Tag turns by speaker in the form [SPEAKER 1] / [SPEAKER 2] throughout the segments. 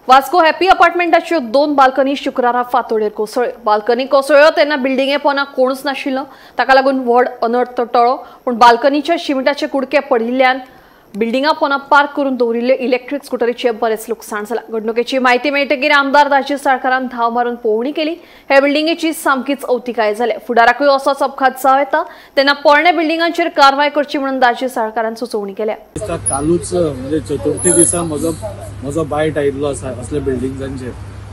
[SPEAKER 1] Vasco happy अपार्टमेंटाच्यो दोन balcony शुक्रारा फांतोडेर कोसळ्यो. बाल्कनी कोसळ्यो तेन्ना बिल्डिंगे पोना कोणूच नाशिल्लो, ताका लागून व्हड अनर्थ टळ्ळो. पूण बाल्कनीच्या शिमिटाचे कुडके पडिल्ल्यान बिल्डिंगा पोना पार्क करून दवरिल्ले इलेक्ट्रीक स्कुटरीचे बरेच लुकसाण जाला. घडणुकेची म्हायती मेळटकीर आमदार दाजी साळकारान धांव मारून पळोवणी केली. हे बिल्डिंगेची सामकीच अवतिकाय जाल्या. फुडाराकूय असोच अपघात जावं येता, तेन्ना पोरण्या बिल्डिंगांचेर कारवाय करची म्हणून दाजी साळकारान सुचोवणी केल्या.
[SPEAKER 2] कालूच म्हणजे चतुर्थी दिसा म्हजो बायट आयिल्लो आसा असल्या बिल्डिंग्सांचेर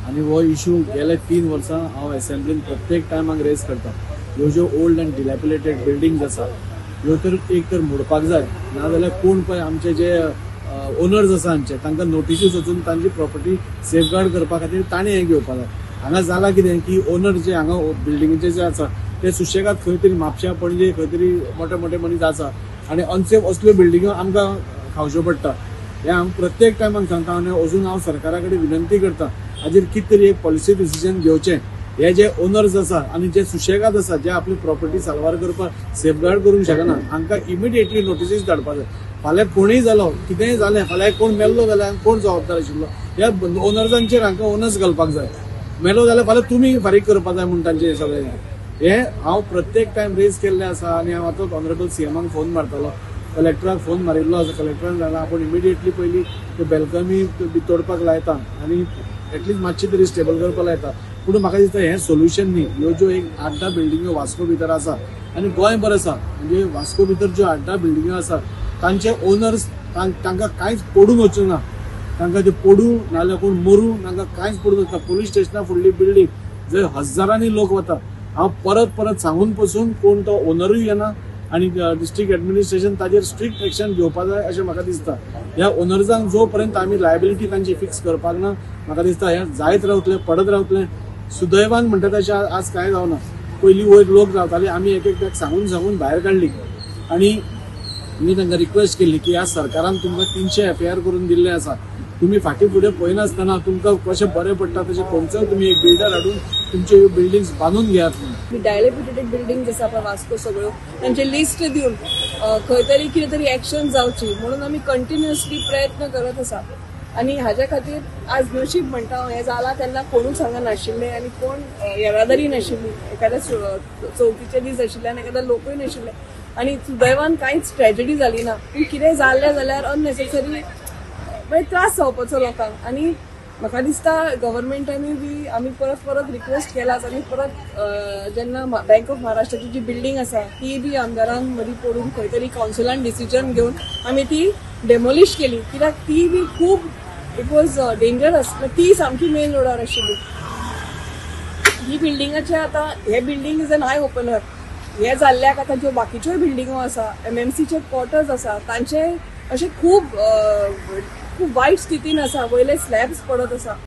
[SPEAKER 2] आनी हो इशू गेले 3 वर्सां हांव एसेंब्लीन प्रत्येक टायमाक रेज करता. ह्यो ज्यो ओल्ड अँड डिलॅपिलेटेड बिल्डिंग्स आसा ह्यो तर एक तर मोडपाक जाय, नाजाल्यार कोण पळय आमचे जे ओनर्स आसा हांचे तांकां नोटिसीस वचून तांची प्रॉपर्टी सेफगार्ड करपा खातीर ताणें हें घेवपाक जाय. हांगा जालां कितें की ओनर जे हांगा बिल्डिंगेचे जे आसा ते सुशेगाद खंय तरी म्हापश्या पणजे खंय तरी मोठे मोठे मनीस आसा आनी अनसेफ असल्यो बिल्डिंग्यो आमकां खावच्यो पडटा. हें हांव प्रत्येक टायमाक सांगता आनी अजून हांव सरकारा कडेन विनंती करता हाजेर कितें तरी एक पॉलिसी डिसिजन घेवचें. हे जे ओनर्स आसा आनी जे सुशेगाद आसा जे आपली प्रॉपर्टी साल्वार करपाक सेफगार्ड करूंक शकना हांकां इमिडिएटली नोटिसीस धाडपाक जाय. फाल्यां कोणूय जालो कितेंय जालें, फाल्यां कोण मेल्लो जाल्यार कोण जबाबदार आशिल्लो ह्या ओनर्सांचेर हांकां ओनर्स घालपाक जाय. मेलो जाल्यार फाल्यां तुमी फारीक करपाक जाय म्हूण तांचें सगळें हें हांव प्रत्येक टायम रेज केल्लें आसा. आनी हांव आतां ऑनरेबल सीएमाक फोन मारतालो, कलेक्टराक फोन मारिल्लो आसा. कलेक्टरान सांगलां आपूण इमिडिएटली पयलीं त्यो बेल्कनी तोडपाक लायता आनी एटलिस्ट मातशी तरी स्टेबल करपाक लायता. पूण म्हाका दिसता हें सोल्युशन न्ही. ह्यो ज्यो एक 8-10 बिल्डिंग्यो वास्को भितर आसा आनी गोंयभर आसा, म्हणजे वास्को भितर ज्यो 8-10 बिल्डिंग्यो आसा तांचे ओनर्स तांकां कांयच पडून वचूं ना, तांकां ते पडूं नाजाल्यार कोण मरूं तांकां कांयच पडून वचना. पुलीस स्टेशना फुडली बिल्डींग जंय हजारांनी लोक वता, हांव परत परत सांगून पसून कोण तो ओनरूय येना आनी डिस्ट्रिक्ट एडमिनिस्ट्रेशन ताजेर स्ट्रिक्ट एक्शन घेवपाक जाय अशें म्हाका दिसता. ह्या ओनर्सांक जो पर्यंत आमी लायबिलिटी तांची फिक्स करपाक ना म्हाका दिसता हें जायत रावतलें, पडत रावतलें. सुदैवान म्हणटा तशें आज कांय जावना. पयलीं वयर लोक रावताले, आमी एक एकट्याक सांगून सांगून भायर काडली आनी आमी तांकां रिक्वेस्ट केली की ह्या सरकारान तुमकां 300 FIR करून दिल्ले आसा, तुमी फाटीं फुडें पळयनासतना तुमकां कशें बरें पडटा तशें खंयचोय तुमी एक बिल्डर हाडून तुमच्यो ह्यो बिल्डिंग्स बांदून घेयात म्हणून.
[SPEAKER 3] डायलेपिटेटेड बिल्डिंग्स आसा पळय वास्को सगळ्यो तांचे लिस्ट दिवन खंय तरी कितें तरी एक्शन जावची म्हणून आमी कंटिन्युअसली प्रयत्न करत आसा. आनी हाज्या खातीर आज नशीब म्हणटा हांव हें जालां तेन्ना कोणूच हांगा नाशिल्ले आनी कोण येरादारी नाशिल्ली, एखाद्या चवथीचे दीस आशिल्ले आनी एखाद्या लोकूय नाशिल्ले आनी सुदैवान कांयच ट्रेजडी जाली ना. पूण कितें जाल्लें जाल्यार अननेसेसरी मागीर त्रास जावपाचो लोकांक. आनी म्हाका दिसता गव्हर्मेंटानूय बी आमी परत परत रिक्वेस्ट केलाच आनी परत जेन्ना बँक ऑफ महाराष्ट्राची जी बिल्डींग आसा ती बी आमदारान मदीं पडून खंय तरी कावन्सिलान डिसिजन घेवन आमी ती डेमोलिश केली, कित्याक ती बी खूब it was dangerous. ती सामकी मेन रोडार आशिल्ली. ही बिल्डिंगाचे आतां हे building is an eye opener. हे जाल्ल्याक आतां ज्यो बाकीच्योय बिल्डिंगो आसा, MMCचे क्वॉर्टर्स आसा तांचे अशें खूब खूब वायट स्थितीन आसा, वयले स्लॅब्स पडत आसा.